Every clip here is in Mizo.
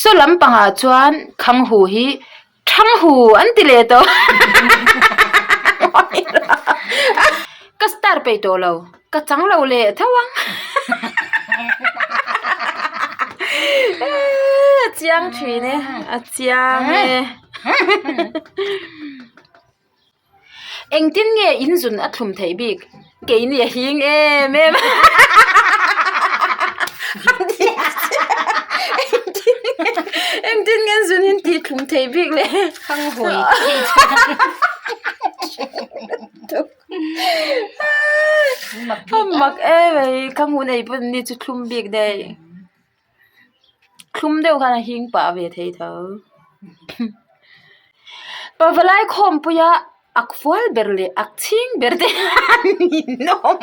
Saw lampangah chuan khanghu hi Thanghu an ti leh tawh. Ka star peih tawh lo, ka chang lo leh tho ang. A chiang thin e, a chiang e. Engtin nge in zun a thlum theih bik? Keini a hing em em a. Engtin nge zun in tih thlum theih bik le? Khang hawi A mak em mai, khang hun ei pawn ni chu thlum bik daih. Thlum deuh khan a hing pah ve thei tho. Pavalai khawmpuia ak fual ber leh ak chhing ber te an ninawm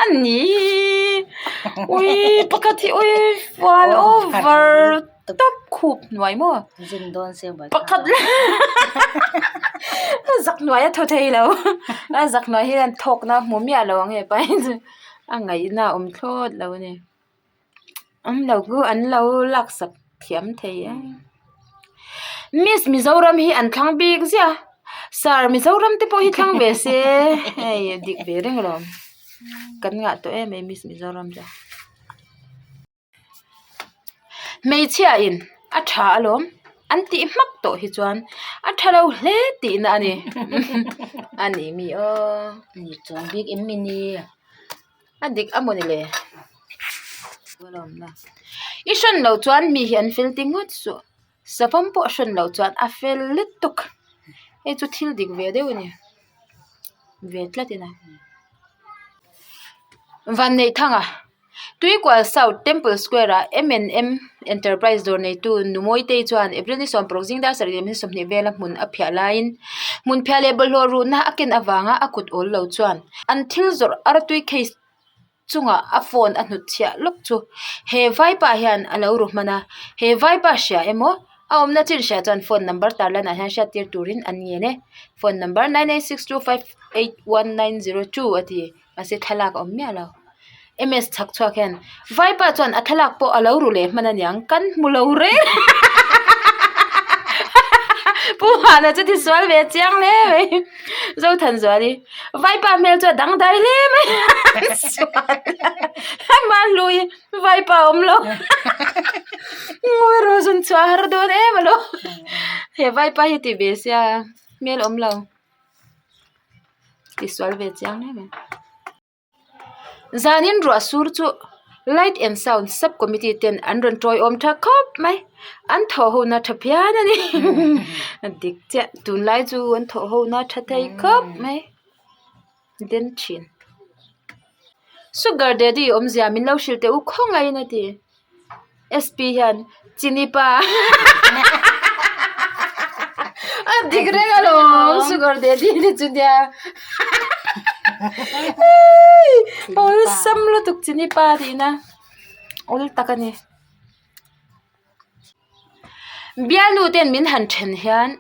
a ni. Ui pakhat hi ui fual over tawp khup hnuai maw. Pakhat a zak hnuai a thaw thei lo. A zak hnuai hian thawkna a hmu miah lo ang hepa hi chu a ngaihna a awm thlawt lo a ni. An lo chu an lo laksak thiam thei e. Miss Mizoram hi an thlang bik ziah a, Sir Mizoram te pawh hi thlang ve se hei a dik ve reng alawm kan ngah tawh em mai Miss Mizoram chu. Hmeichhia in a tha alawm an tih hmak tawh hi chuan a tha lo hle tihna a ni a ni mi aw. Ni chuang bik em mi ni. A dik a mawni le? I hran loh chuan mi hi an fel ti ngawt suh. Savawm pawh hran loh chuan a fel lutuk. Hei chu thil dik ve deuh a ni. Ve tlat in a. Vanneihthanga Tuikual South Temple Square ah M&M Enterprise dawr neitu Numawitei chuan April ni 16 zing dar sarih leh ni 20 vela hmun a phiah laiin hmun phiah leh bawlhhlawh ruhna a ken avanga a kut awl lo chuan an thil zawrh artui case chungah a phone a hnut chhiah lawk chu he vaipa hian a lo ru hman a, he vaipa hria emaw a awmna chin hria chuan phone number tarlan ah hian hriattir turin an ngen e phone number 9862581902 a ti. Mahse thlalak a awm miah lo. MS chhak chhuak hian vaipa chuan a thlalak pawh a lo ru leh hman aniang kan hmu lo reng Pu Hana chu tisual ve chiang hle mai Zothanzuali vaipa hmel chu a dangdai hle mai Amah hlui vaipa a awm lo Ngawi rawh zun chhuah a har dawn em alawm he vaipa hi ti ve sia hmel awm lo. Tisual ve chiang em em. Zanin ruah sur chu light and sound sub committee ten an rawn tawiawm tha khawp mai an thawh ho na tha phian a ni a dik chiah tunlai chu an thawh ho na tha thei khawp mai den thin sugar daddy awmzia min lo hrilh teh u khawngaiin a ti. SP hian chini pa a dik reng alawm sugar daddy te chu nia awlsam lutuk chini pa tihna awl tak a ni bialnu ten min han then hian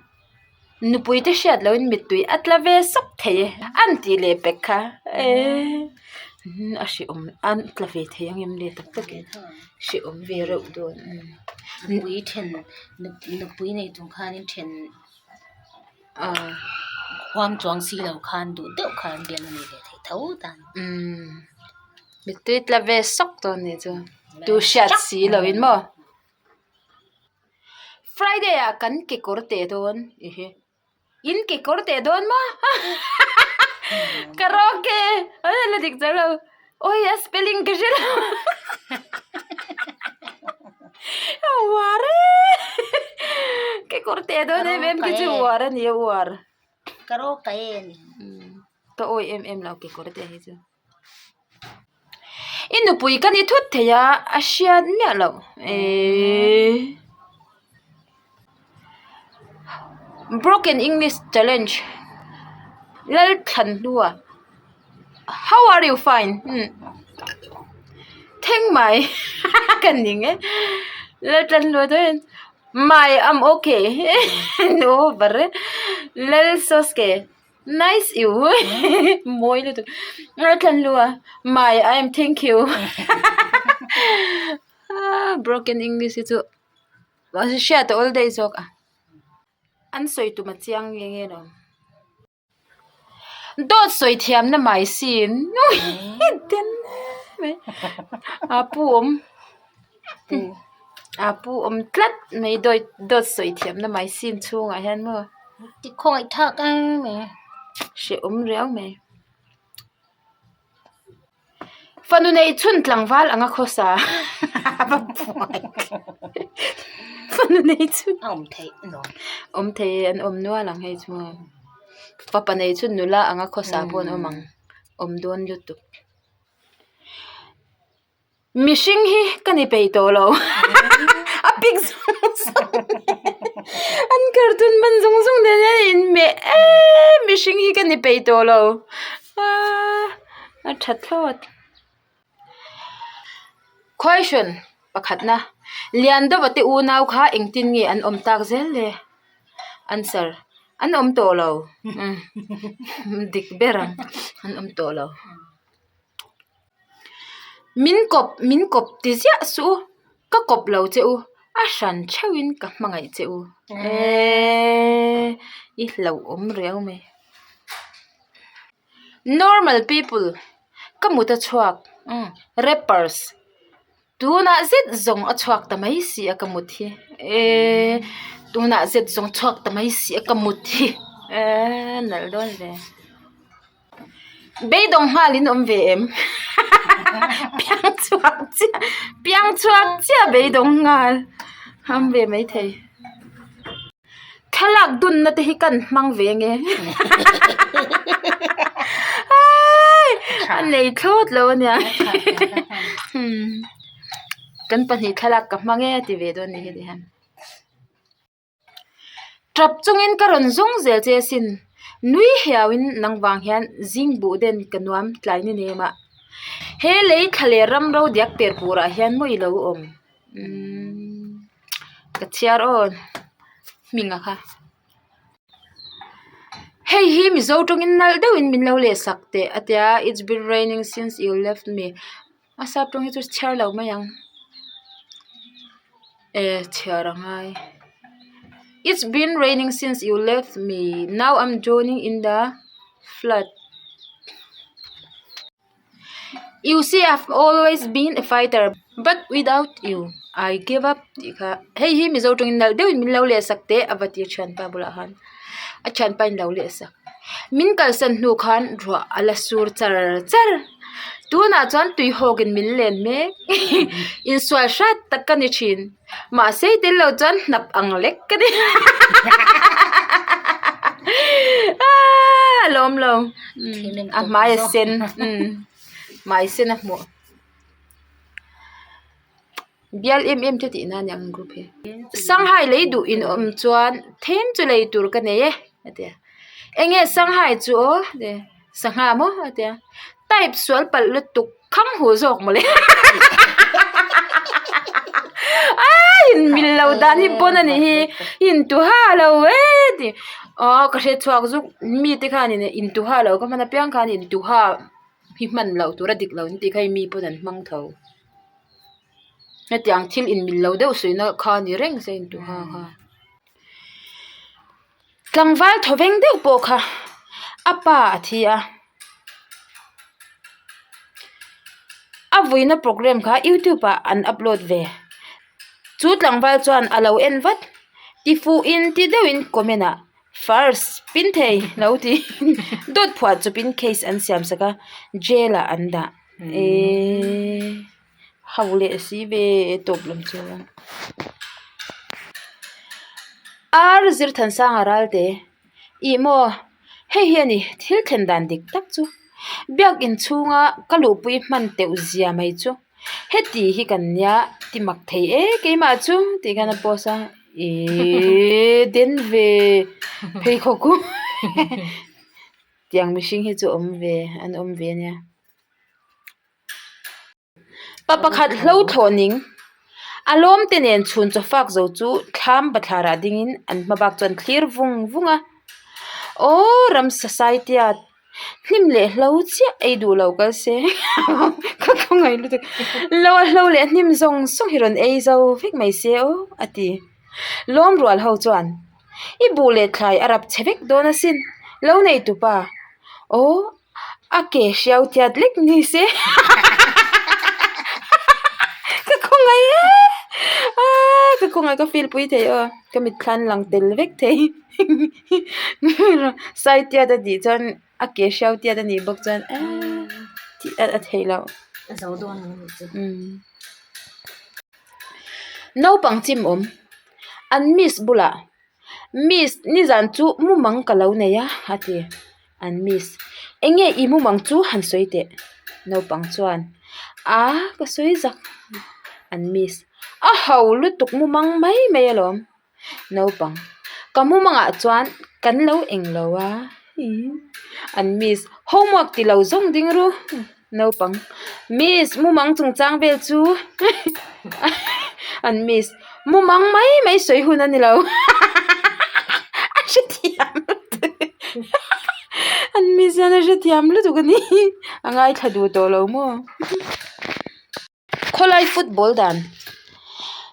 nupui te hriat lohin mittui a tla ve sawk thei e an tih leh pek kha eee a hrehawm a tla ve thei ang em le tak tak in hrehawm ve reuh dawn nupui then nupui nei chung khanin then ah huam chuang si lo khan duh deuh khan bialnu nei ve thei tho tan umm mittui tla ve sawk dawn nih chu tu hriat si loin maw. Friday ah kan kekawr teh dawn i hi in kekawr teh dawn maw karaoke a la dik zo lo awi a spelling ka hre lo a uar e kekawr teh dawn em em khi chu uar a ni a uar karaoke a ni ka awi em em lo kekawr teh hi chu. I nupui ka ni thut thei a, a hriat miah loh eeee Broken English Challenge Lalthlanhlua How are you fine Thank my ka ning e Lalthlanhlua te My I'm okay over e Lalsoske. Nice you mawi lutuk Ngaithlanhlua my I am thank you broken English hi chu. Hriat a awl daih zawk a. An sawi tum a chiang nge nge lo. Dawt sawi thiamna mai sin den mai a pu awm a pu awm tlat mai dawt dawt sawi thiamna mai sin chhungah hian maw. Ti khawngaih thak em mai. Hrehawm riau mai. Fanu neih chhun tlangval anga khawsa a va buai fanu neih chhun a awm theih nuam awm thei e an awm nual ang hei chu fapa neih chhun nula anga khawsa pawh an awm ang awm dawn lutuk. Mihring hi ka ni peih tawh lo a pik zawng zawng an cartoon man zawng zawng nen hian a inhmeh em mihring hi ka ni peih tawh lo aaa a tha thlawt. Question pakhatna Liandova te unau kha engtin nge an awm tak zel le? Answer an awm tawh lo dik ber ang an awm tawh lo. Min kawp min kawp ti ziah suh u ka kawp lo che u a hran theuhin ka hmangaih che u eeee i hlauhawm riau mai normal people ka mut a chhuak rappers tunah zet zawng a chhuak ta mai si a ka mut hi eeee tunah zet zawng chhuak ta mai si a ka mut hi eeee nalh dawn ve. Beidawng nghal in awm ve em? Piang chhuak chiah piang chhuak chiah beidawng nghal a awm ve maithei. Thlalak dunna te hi kan hmang ve nge a nei thlawt lo a nia kan pahnih thlalak ka hmang e a ti ve dawn a ni heti hian. Tap chungin ka rawn zawng zel che asin. Nui hiauin nang vang hian zing buh den ka nuam tlai ni nem a. He lei thla leh ram ro diak per purah hian maw i lo awm? Umm ka chhiar aw hminga kha. Hei hi Mizo tawngin nalh deuhin min lo leh sak teh a tia It's been raining since you left me. A sap tawng hi chu chhiar lo mai ang. Eh chhiar a ngai. It's been raining since you left me now I'm drowning in the flood. You see I've always been a fighter but without you I give up tih kha hei hi Mizo tawngin nalh deuhin min lo leh sak teh a va ti a thianpa bulah khan a thianpa in lo leh sak. Min kalsan hnu khan ruah a la sur char char. Tunah chuan tui hawkin min len mek. Insual hrat tak ka ni thin. Mahse i tel lo chuan hnap ang lek ka ni. A lawm lo. A hmai a sen. Hmai sen a hmuh. Bial em em te tih na aniang ang group hi. Sanghai lei duh in awm chuan them chu lei tur ka nei e a ti a. Enge sanghai chu aw a ti a sangha maw a ti a type sual palh lutuk khang huh zawk mawle aii in mil lo dan hi pawn a nih hi intuha lo e ti aw ka hre chhuak zuk mite khanin intuha lo ka hman apiang khan intuha hi hman loh tur a dik lo an tih kha hei mi pawn an hmang tho. Hetiang thil inmil lo deuh suihna kha a ni reng se intuha kha. Tlangval thawveng deuh pawh kha a pa a thi a. A vuina programme kha youtube ah an upload ve. Chu tlangval chuan a lo en vat. Tifuhin ti deuhin comment ah first pin thei lo tiin dawt phuah chawpin case an siam sak a jail ah an dah. Eeeee ho leh si ve tawp lam chu ar zir than sanga ral te ih maw hei hi a ni thil thlen dan dik tak chu biakin chhunga ka luhpui hman teuh zia mai chu heti hi kan nia ti mak thei e keimah chu tih khan a post a eeeee den ve pheikhawk u tiang mihring hi chu awm ve an awm ve ania. Pa pakhat hlo thlawh ning a lawm te nen chhun chaw fak zo chu thlam bathlar ah ding in an hma bak chuan thlir vung vung a aww ram society a hnim leh hlo chiah ei duh lo kal se ka khawngaih lutuk lo a hlo leh hnim zawng zawng hi rawn ei zo vek mai se aw a ti. Lawm rual ho chuan, I buh leh thlai a rap chhe vek dawn asin, lo nei tupa. Aw, a ke hriau tiat lek ni se. Ka khawngaih e! Aaa, ka khawngaih ka feel pui thei aw, ka mitthla an lang tel vek thei. Sai tiat a tih chuan a ke hriau tiat a nih bawk chuan aaa tih a theih loh. A zo dawn ang anih chu. Naupang chim awm an miss bulah miss nizan chu mumang ka lo nei a a ti an miss eng nge i mumang chu han sawi teh naupang chuan a ka sawi zak an miss a ho lutuk mumang mai mai alawm. Naupang, Ka mumangah chuan kan lo eng lo a, an miss, homework ti lo zawng ding ru. Naupang, Miss, mumang chungchang vel chu an miss, mumang mai mai sawi hun a ni lo a hrethiam lutuk an miss hian a hrethiam lutuk a ni a ngaithla duh tawh lo maw. Khawlai football dan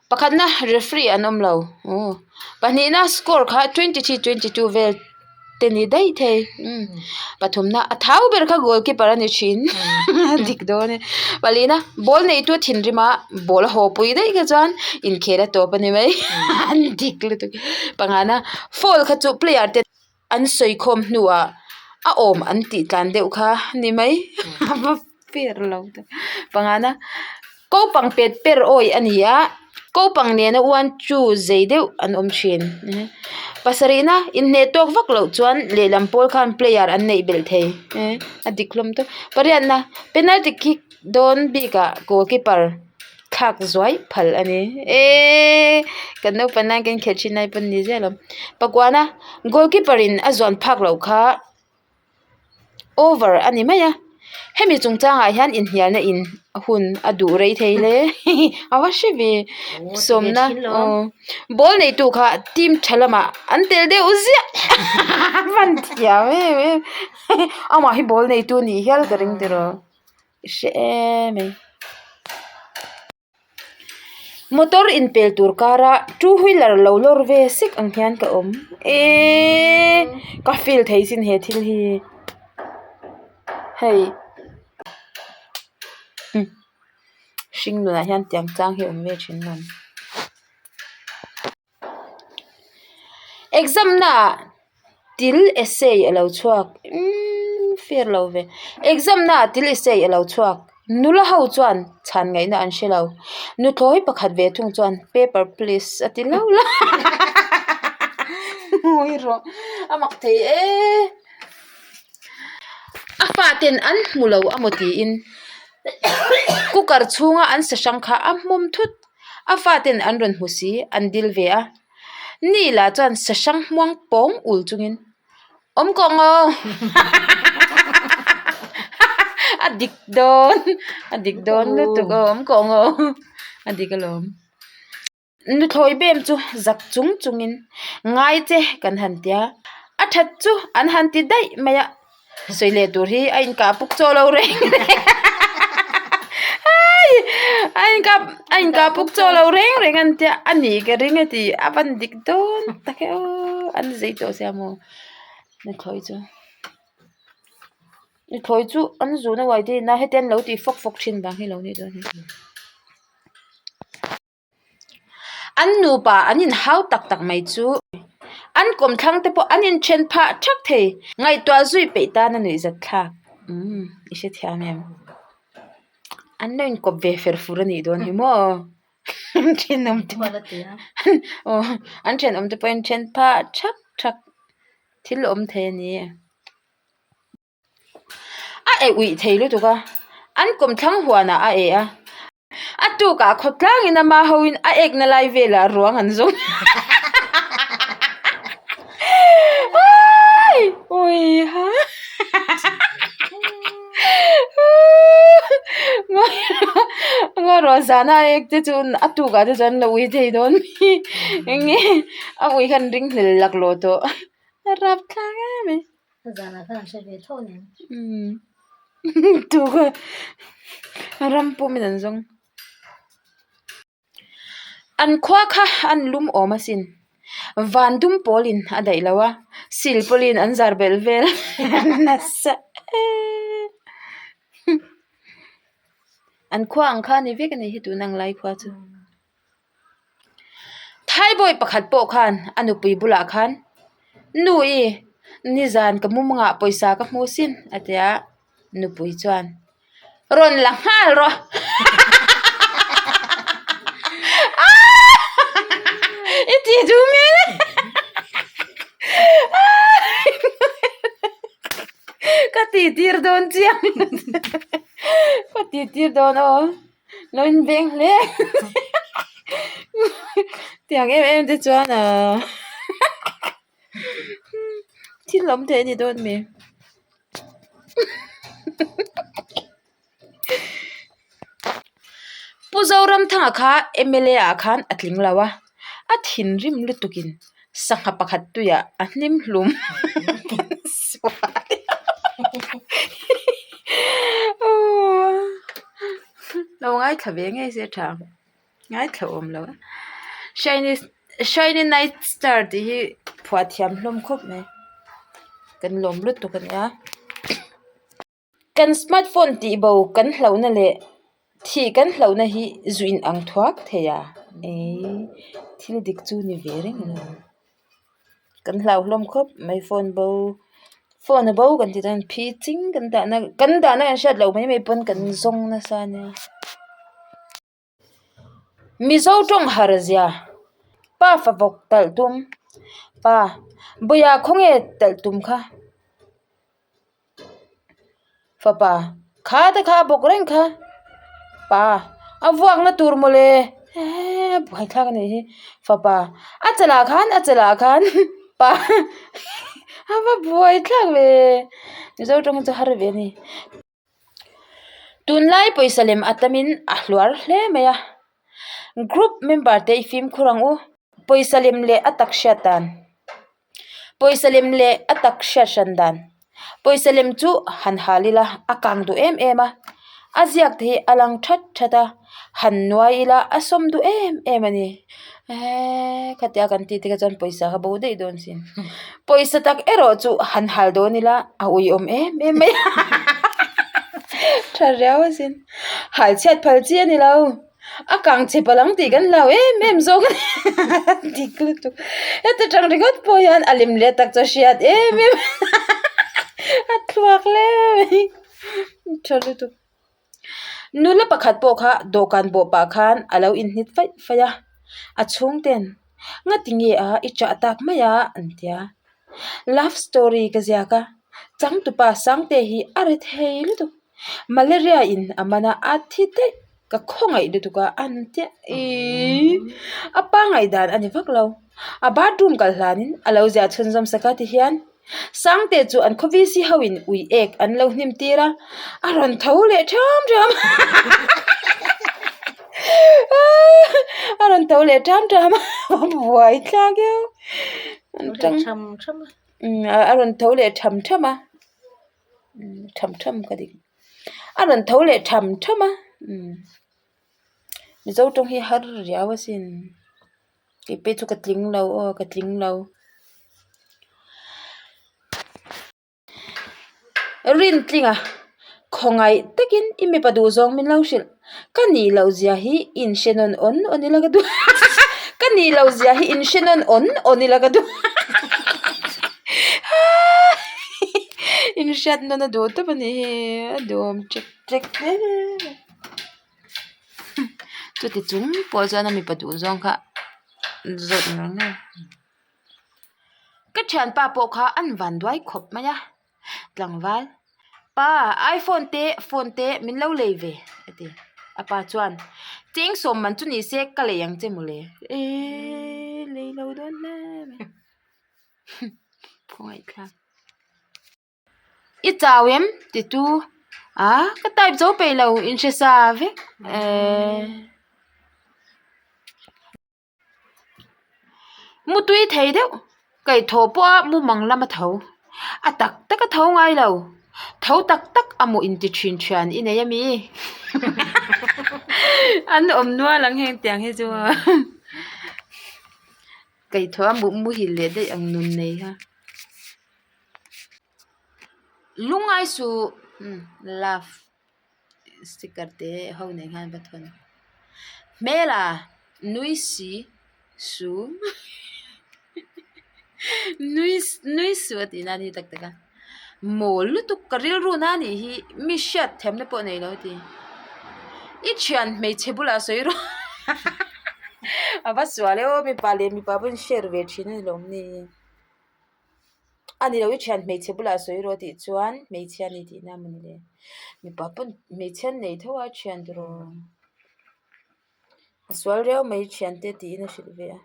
pakhatna referee an awm lo aw pahnihna score kha 23 22 vel te ni daih thei umm pathumna a thau ber kha goal keeper a ni thin a dik dawn e palina ball neitu a thinrim a ball a haw pui daih kha chuan inkhel a tawp a ni mai an dik lutuk pangana foul kha chu player te. An sawikhawm hnuah a awm an tih tlan deuh kha ni mai a va per lo tak pangana kopang pet per awi a ni a kopang nena uan chu zei deuh an awm thin pasarihna inhneh tawk vak loh chuan lehlam pawl khan player an neih belh thei a dik hlawm tawp pariatna penalty kick dawn bikah goal keeper. Thlak zuai phal a ni eee kan naupang nan kan khelh thin lai pawn ni ziah lo pakuana goal keeper in a zuan phak loh kha over a ni mai a hemi chungchangah hian inhnialna in hun a duh rei thei hle a va hre ve sawmna aw ball neitu kha team tha lamah an tel deuh ziah a van thiam em em amah hi ball neitu a nih hial ka ring tiraw. I hre em e. Motor inpel tur kara two wheeler lo lawr ve sek ang hian ka awm eeee ka feel thei sin he thil hi hei hring nunah hian tiang chang hi awm ve thin lo. Exam naah til essay a lo chhuak umm fair lo ve exam naah til essay a lo chhuak nula ho chuan chhan ngaihna an hre lo nuthlawi pakhat ve thung chuan paper please a ti hlauh hlauh ngawi rawh a mak thei e a faten an hmu lo amaw tiin cooker chhunga an sa hrang kha a hmawm thut. A faten an rawn hmu si, an dil ve a. Ni lah chuan sa hrang hmuang pawng ul chungin, Awm kawh ngaw! A dik dawn, a dik dawn lutuk aw, awm kawh ngaw! A dik alawm. Nuthlawi bem chu zak chung chungin ngai che kan han tia, a that chu an han ti daih mai a. Sawi leh tur hi a inkah puk chaw lo reng reng hai a inkah a inkah puk chaw lo reng reng an tia a ni ka ring a ti a van dik dawn tak e aw an zei tawh sia maw nuthlawi chu nuthlawi chu an zun a uai te in a heti an lo tih fawk fawk thin vang hi lo nih dawn hi. An nupa an inhau tak tak mai chu an kawmthlang te pawh an inthen phah thak thei. Ngaihtuah zui peih tan a nuih zat thlak umm i hrethiam em? An lo inkawp ve fer fur a nih dawn hi maw? An thenawm te pawh aw an thenawm te pawh a inthen phah thak thak thil awm thei a ni. A eh uih thei lutuk a, an kawmthlang huanah a eh a, a tukah khawtlangin ama hoin a ekna lai velah ruang an zawng Ngaw zana a ek te chu a tukah te chuan an lo ui thei dawn mi eng nge a ui khan ring hlel laklawh tawh a rapthlak em mai. Ka zanah khan an hre ve tho nen. Umm tu kha ram pawh min an zawng. An khua kha an lum awm asin. Van dum pawlin a daih lo a, sil pawlin an zar belh vel nasa em. An khua ang kha a ni vek a ni hi tun ang lai khua chu. Thaibawi pakhat pawh khan a nupui bulah khan, Nu i, nizan ka mumangah pawisa ka hmu sin a ti a, nupui chuan, Rawn la nghal rawh I ti duh hmel e Ka ti tir dawn chiang Ka ti tir dawn aw. Lo in veng hle tiang em em te chuan ahh thil awm thei a ni dawn mi Pu Zoramthanga kha mla ah khan a tling lo a a thinrim lutuk in sangha pakhat tuiah a hnim hlum lo ngaithla ve ngei se tha ang ngaithla awm lo shiny shiny night star tih hi phuah thiam hlawm khawp mai kan lawm lutuk a nia. Kan smartphone tih bo kan hlauhna leh thih kan hlauhna hi zu in ang thuak thei a, eii thil dik chu ni ve reng lo. Kan hlau hlawm khawp mai phone bo phone a bo kan tih chuan phi ching kan dahna kan dahna kan hriat loh mai mai pawn kan zawng nasa a nia. Mizo tawng har zia pa fa vawk talh tum pa bawia khawnge talh tum kha fapa kha te kha a bawk reng kha pa a vuak na tur mawle eee buaithlak a nih hi fapa a chalah khan a chalah khan pa a va buaithlak ve Mizo tawng hi chu har ve a ni. Tunlai pawisa lem a tamin a hluar hle mai a, group member te i fimkhur ang u. Pawisa lem leh a tak hriat dan Pawisa lem leh a tak hriat hran dan Pawisa lem chu han hal ila a kang duh em em a, a ziak te hi a lang that that a, han nuai ila a sawm duh em em a ni. Eeee khatia kan tih te kha chuan pawisa kha bo daih dawn sin. Pawisa tak erawh chu han hal dawn ila a uiawm em em mai a tha riau asin. Hal chhiat phal chi a ni lo a kang chhe palh ang tih kan hlau em em zawk a ni dik lutuk. Heta tang ringawt pawh hian a lem leh tak chu a hriat em em a thluak hle mai tha lutuk. Nula pakhat pawh kha dawhkan bawh pah khan a lo inhnit faih faih a, a chhungten ngati nge a i chah tak mai a an ti a, love story ka ziak a, changtupa Sangte hi a ri thei lutuk, malaria in a man a, a thi daih ka khawngaih lutuk a an ti a, iiii a pangngaih dan a ni vak lo, a bathroom kal hlanin a lo ziah chhunzawm sak a ti hian. Sangte chu an khaw VC ho in ui ek an lo hnim tir a, a rawn tho leh ṭham ṭham a, a rawn tho leh ṭham ṭham a, a buai thlak eo an ṭang a rawn tho leh ṭham ṭham a, ṭham ṭham ka dik a rawn tho leh ṭham ṭham a, Mizo tawng hi har riau asin. Kei pawh chu ka tling lo aw ka tling lo. Rintlinga khawngaih takin i mipa duh zawng min lo hrilh. Ka nih loh zia hi in hre nawn awn awn ila ka duh ka nih loh zia hi in hre nawn awn awn ila ka duh in hriat nawn a duh tawp a nih hi a duhawm ṭek ṭek hle mai. Chuti chung pawh chuan a mipa duh zawng kha zawt ngar ngar. Ka thianpa pawh kha an van duai khawp mai a, tlangval pa iphone te phone te min lo lei ve a ti. A pa chuan cheng sawm man chu ni se ka lei ang che mawle eee lei lo dawn hle mai khawngaihthlak. I chau em? Ti tu a ka type zo peih lo in hre sa vek eee mutui thei deuh kaihthawh pawh a mumang lam a tho a tak tak a tho ngai lo tho tak tak a maw inti thin thian i nei ami an awm nual ang heng tiang hi chu. Kaihthawh a muhil leh daih ang nun nei kha. Lungngai suh love sticker te ho nen khan va thawn. Hmela nui si su nui nui suh a tih nan hi tak tak a. Mawl lutuk ka rilru na nih hi mi hriat thiamna pawh nei lo a ti. I thian hmeichhe bulah sawi rawh a va sual e aw mipa leh mipa pawh in share ve thin a ni lawm ni. A ni lo i thian hmeichhe bulah sawi rawh tih chuan hmeichhia a ni tihna a mawni le. Mipa pawn hmeichhia an nei tho a thian tiraw. A sual riau mai thiante tiin a hrilh ve a.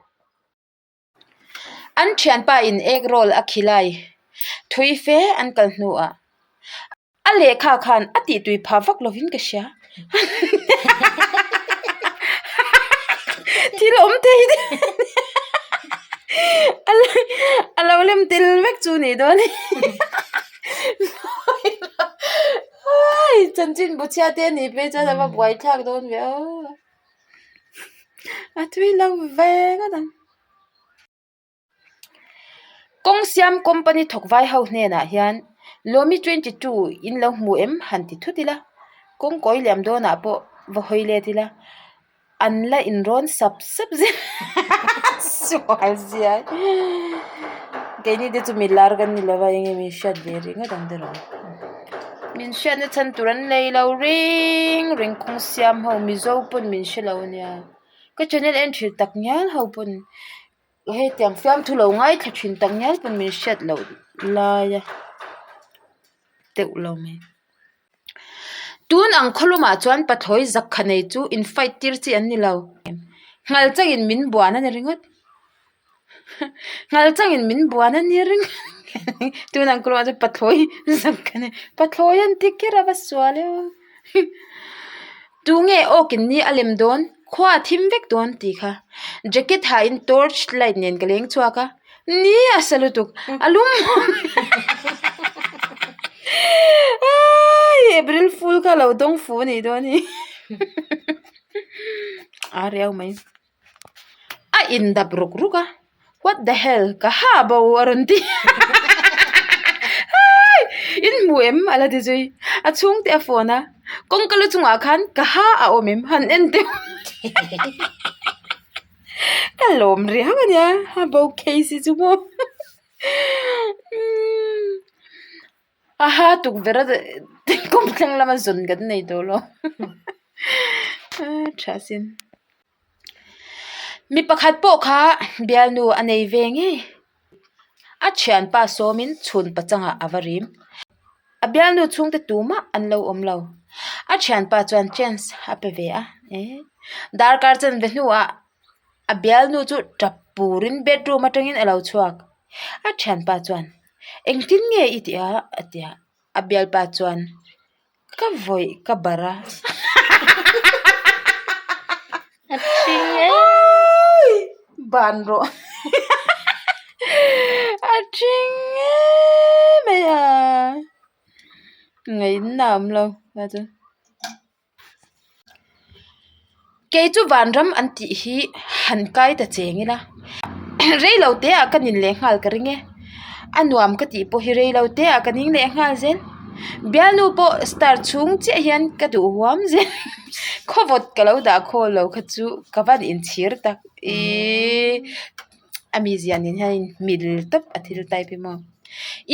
An thianpa in egg roll a khilai thui fe an kal hnuah a lehkha khan a tih tui phah vak lovin ka hria. Thil awm thei a lo lem tel vek chu nih dawn hi. Chanchin bu chhia te a nih phei chuan a va buaithlak dawn ve aw. A tui lo ve ngawt ang. Kawng siam company thawk vai ho hnenah hian Lawmi 22 in lo hmu em han ti thut ila, kawng kawi liam dawnah pawh va hawi let ila an la inrawn sap sap zel sual zia keini te chu mi lar kan ni lova eng nge min hriat ve rih ngawt ang tiraw. Min hriatna chhan tur an nei lo ring reng kawng siam ho Mizo pawn min hre lo ania ka channel en thin tak ngial ho pawn hetiang fiamthu lo ngaithla thin tak ngial pawn min hriat loh lai a deuh lo mai. Tun ang khawlumah chuan pathlawi zakha nei chu in fight tir chi an ni lo nghal changin min buan a ni ringawt. Nghal changin min buan a ni ring tunah ang kawlawh chu pathlawi zak ka ni pathlawi an ti kher a va sual e aw tunge awkin ni a lem dawn khua a thim vek dawn tih kha jacket ha in torch light nen ka leng chhuak a ni a sa lutuk a lum April fool kha lo dawng fu a nih dawn hi a riau mai. A indap ruk ruk a, What the hell, ka ha bo a rawn ti Hai! In hmu em? a la ti zui. A chhungte a phone a, kawngka lu chungah khan ka ha a awm em? Han en teuh Ka lawm riau a nia, ha bo case hi chu maw A ha tukverh a kawmthlang lama zawn kan nei tawh lo tha sin. Mi pakhat pawh kha bialnu a nei ve ngei. A thianpa sawmin chhun pachangah a va rim. A bialnu chhungte tumah an lo awm lo. A thianpa chuan chance a pe ve a. Darkar chanve hnuah A bialnu chu tap purin bedroom atangin a lo chhuak. A thianpa chuan, Engtin nge i tih a? a ti a. A bialpa chuan, Ka vawih ka barh a. A thing e. Awii! Ban rawh. A thing em mai a. Ngaihna a awm lo ta chu. Kei chu vanram an tih hi han kai ta cheng ila rei lo te ah ka nin leh nghal ka ring e a nuam ka tih pawh hi rei lo te ah ka ning leh nghal zel bialnu pawh star chhung chiah hian ka duh huam zel khawvawt ka lo dah khawl lo kha chu ka van inchhir tak ihh a mizia nen hian a inmil tawp a thil type hi maw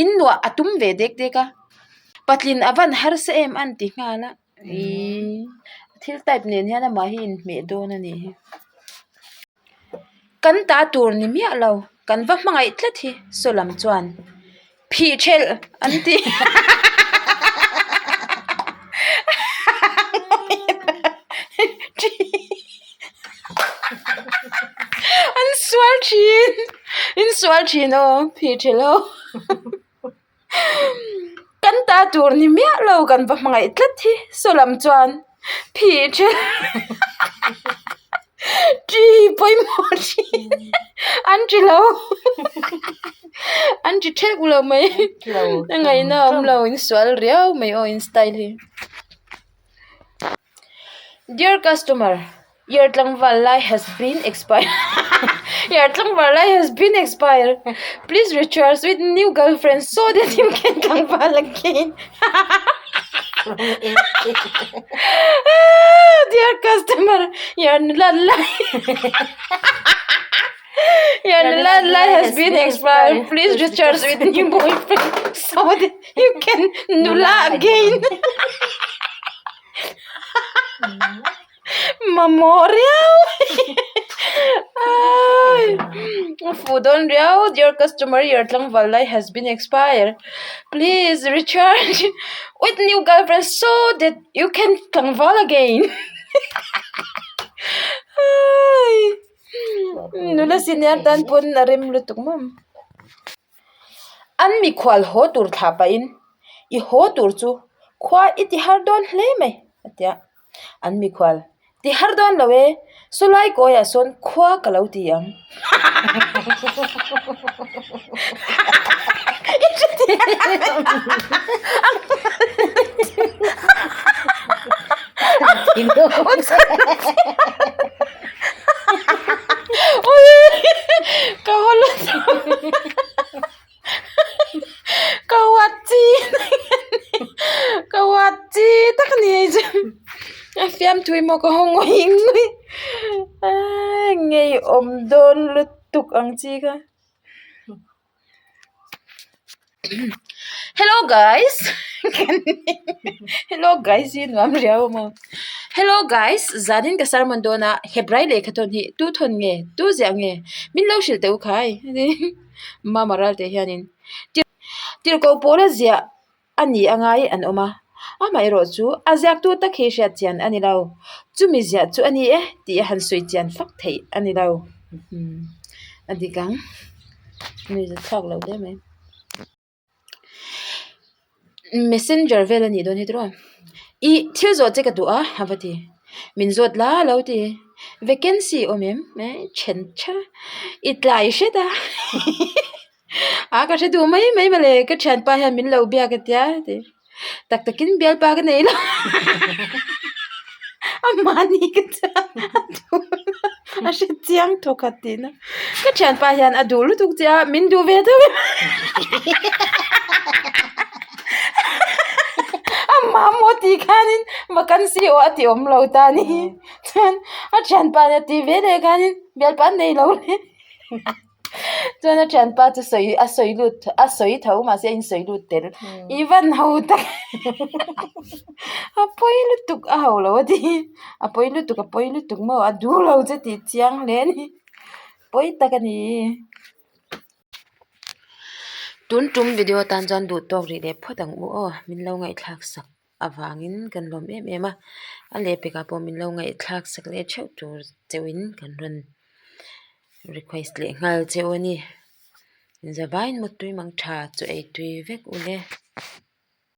in nuah a tum ve dek dek a patlin a van harsa em a an ti nghal a. Ihh thil type nen hian amah hi inhmeh dawn a nih hi kan ta tur ni miah lo kan va hmangaih tlat hi saw lam chuan phih thelh an ti an sual thin in sual thin aw phih thelh ho. Kan ta tur ni miah lo kan va hmangaih tlat hi saw lam chuan phih then ṭi pawimawh thin an ṭi lo an ṭi ṭheuh lo mai a ngaihna a awm lo in sual riau mai aw in style hi. Dear customer, your tlangval lai has been expired. Your tlangval lai has been expired. Please recharge with new girlfriend so that you can tlangval again. Dear customer, your nulat lai your nulat lai has been expired. Please recharge with new boyfriend so that you can nula again. Mamawh riau a fuh dawn riau dear customer your tlangval lai has been expired please recharge with new girlfriend so that you can tlangval again nula senior tan pawn a rem lutuk maw an mikhual haw tur thlah pahin i haw tur chu khua i ti har dawn hle mai a ti a. An mikhual, Ti har dawn lo e, sawlai kawiah sawn khua ka lo ti ang. Ka haw Ka huat chi ka huat chi tak a ni hei chu a fiamthui maw ka haw ngawih ngawih ngeiawm dawn lutuk ang chi kha hello guys hello guys hi nuam riau a maw hello guys zanin ka sermon dawn a hebrai lehkha thawn hi tu thawn nge tu ziah nge min lo hrilh teh u khai. Mama Ralte hianin tirhkoh pawl a ziah a ni a ngai an awm a, amaherawh chu a ziaktu tak hi hriat chian a ni lo. Chumi ziah chu a ni e tih a han sawi chian fak theih a ni lo. A dik ang, nuihza thlak lo hle mai. Messenger vel a nih dawn hi tiraw ih thil zawh che ka duh a a va ti min zawt la a lo ti vacancy awm em then tha i tlai hret a a ka hre duh mai mai mawle ka thianpa hian min lo biak a tia ti tak takin bialpa ka nei lo a mahni ka chuan a duh a hre chiang thawkhat tihna ka thianpa hian a duh lutuk che a min duh ve tho em a mamawh tih khanin vacancy aw a ti awm lo ta a ni chuan a thianpa nen a tih ve leh khanin bialpa an nei lo le. Chuan a thianpa chu sawi a sawi lut a sawi tho mahse a insawi lut tel i van ho tak a pawi lutuk a ho lo a ti a pawi lutuk a pawi lutuk maw a duh lo che tih chiang hle a ni pawi tak a ni. Tun tum video atan chuan duh tawk rih leh phawt ang u aw min lo ngaihthlak sak avangin kan lawm em em a a lehpekah pawh min lo ngaihthlak sak leh theuh tur cheuhin kan rawn request leh nghal cheu a ni zavaiin mutui mang tha chu ei tui vek ule.